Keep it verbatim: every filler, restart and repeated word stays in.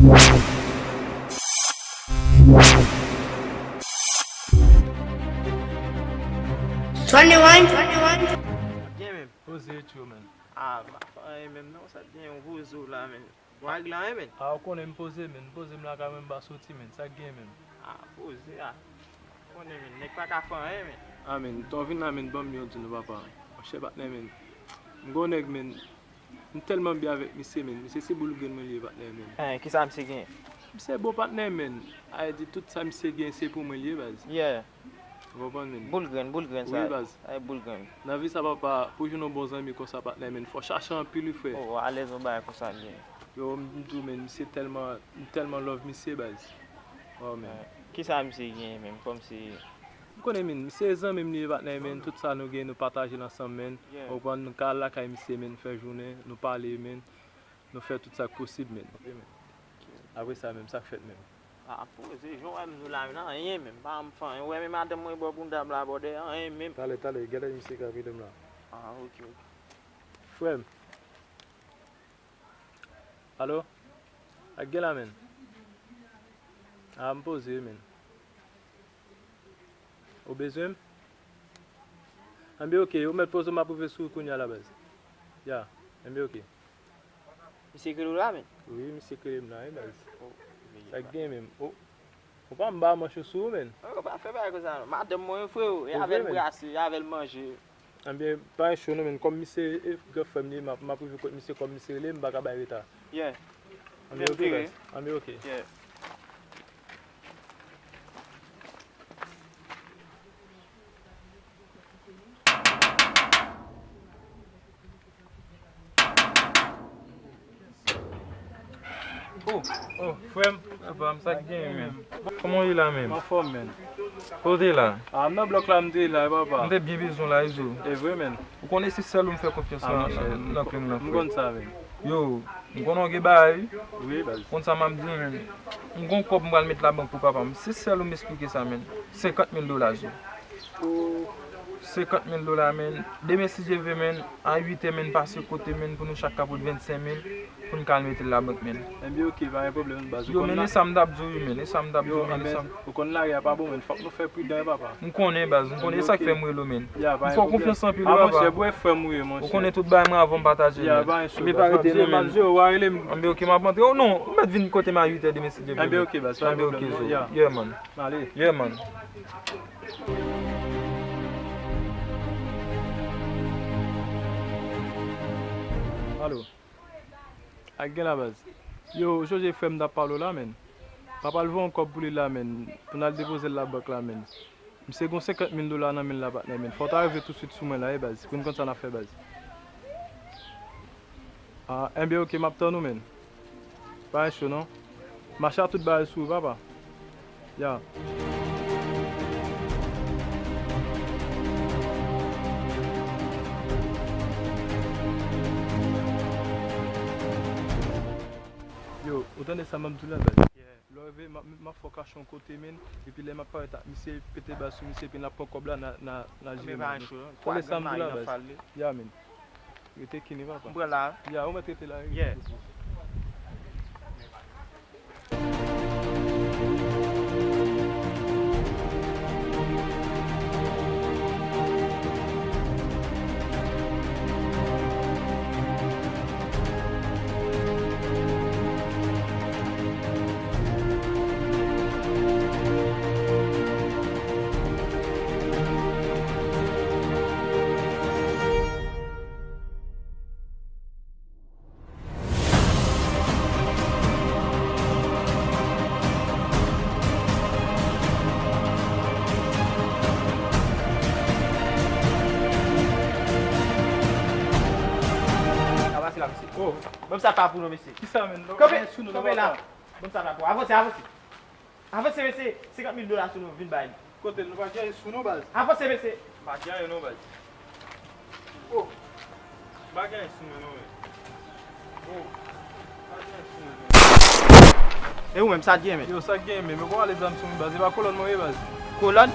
Twenty-one, twenty-one. Gen menm. Poze tyo, men. Ah, m pa fè anyen menm non, sa t gen yon gwo zo la, men. Bon, règ la, hein, men. Ah, ou konnen m poze, men. M poze m lakay mwen, m pa soti, men. Sa k gen, men? Ah, poze, ah. Konnen, men. Nèg pa ka fè anyen, men. Ah, men. Tan w vin la, men, ban m yon di nou, papa. Monchè, patnè, men. M gon nèg, men. M tèlman byen avèk misye, men. Misye se boul grenn mwen li ye, patnè, men. Hein, kisa misye gen? Misye bon patnè, men. A di tout sa misye gen, se pou mwen li ye, baz. Yeah. Ou konprann, men? Boul grenn, boul grenn sa. Wi, baz. Ay, boul grenn. Nan vi sa, papa, pou jwenn yon bon zanmi konsa, patnè, men, fò chache anpil, wi, frè. Oh, alèz yon bagay konsa, men. Yo, m di w, men, misye tèlman, m tèlman love misye, baz. Oh, men. Eh, kisa misye gen, men, kòmsi. M konnen, men, misye zanmi m li ye, patnè, men, tout sa nou gen, nou pataje l ansanm, men. Yeah. Ou konprann, nou ka al lakay misye, men, fè jounen, nou pale, men. Nou fè tout sa k posib, men. Ok, men. Apre sa menm, sa k fèt menm? Ah, poze, jan w wè m nou la, men anyen menm, pa janm fè anyen. Ou wè men madanm mwen bò bounda m la, bòdè, anyen menm. Talè, talè, gade misye ka vide m la. Ah, ok, ok. Frè m. Alo? Ak gen la, men? Ah, m poze, men. Ou bezwen m? Anben, ok, ou mèt poze w, m ap rive sou ou kounye a la, baz. Ya, anben, ok. Misye k rele w la, men? Wi, misye k rele m la, wi, baz. Oh, sa k gen menm? Oh, ou pa m ba manch ou sou ou, men. Oh, pa fè bagay konsa, non. Madanm mwen, freo, e avè l m brase, e avè l manje. Anben, pa gen cho, non, men. Kòm misye e gran frè m li ye, m ap, m ap rive kot misye, kòm misye rele m, m pa ka bay reta. Yeah. Anben, ok, baz. Anben, ok. Yeah. Oh, oh, frè m, papa m, sa k gen, men? Kòman w ye la, men? M anfòm, men. Kote w te la? Ah, m nan blòk la, m te la, papa. M te byen bezwen w la, Izo. E vre, men. Ou konnen se sèl ou m fè konfyans la, nan plen nan, frè. M konn sa, men. Yo, m konnen w gen bagay, wi. Wi, baz. Konn sa m ap di w, men. M gon kòb m pral met labank pou papa m. Se sèl ou m esplike sa, men. Senkant mil dola, Zo. Senkant mil dola, men. Demen, si Dye vle, men, a uit è, men, pase kote, men, pou nou chak ka pot vennsenk mil, pou n ka al mete l labank, men. Enben, ok, pa gen pwoblèm, baz. Yo, men, e sa m t ap di w, men, e sa m t ap di w, men, e sa m... Ou konn lari a pa bon, men, fòk nou fè pridan, wi, papa. M konnen, baz, m konnen, e sa k fè m rele w, men. M fè w konfyans anpil, wi, papa. Ah, monchè, bwè frè m ou ye, monchè. Ou konnen tout bagay mwen avè w m pataje, men. Anben, pa rete non, men. Anben, ok, m ap antre. Oh, non, ou mèt vin kote m a uit è demen, si Dye vle, men. Anben, ok, baz, pa gen pwoblèm, non. Yeah, man. Yeah, man. Alo. Ak gen la, baz. Yo, ou sonje frè m t ap pale w la, men. Papa l voye yon kòb pou li la, men. Pou n al depoze l labank la, men. Misye gon senkant mil dola nan men l la, patnè, men. Fò w ta rive tousuit sou mwen la, wi, baz. Pou n konn sa n ap fè, baz. Ah, enben, ok, m ap tann ou, men. Pa gen cho, non. Mache a tout bagay sou ou, papa. Ya. Yo, ou tande sa m ap di w la, baz? Yeah. Lè w rive, m ap, m ap fè w kache yon kote, men. Epi lè m ap parèt ak misye, pete bal sou misye, epi n ap pran kòb la, n a, n a, n a jere, men. Tande sa m di w la, baz? Ya, men. Rete kenbe, papa. M pran la. Ya, ou mèt rete la, wi. Yeah. Sa pase la, mesye. Oh. Ban m sa pa pou nou, mesye. Kisa, men? Kanpe, kanpe la. Ban m sa pa pou. Avanse, avanse. Avanse, mesye, senkant mil dola sou nou, vin bay li. Kote l? Nou pa gen anyen sou nou, baz. Avanse, mesye. Pa gen anyen non, baz. Oh. Pa gen anyen sou mwen non, men. Oh. Pa gen anyen sou mwen non. E ou menm, sa k gen, men? Yo, sa k gen, men? Men bon, ale zam sou mwen, baz. E pa kolòn mwen ye, baz. Kolòn?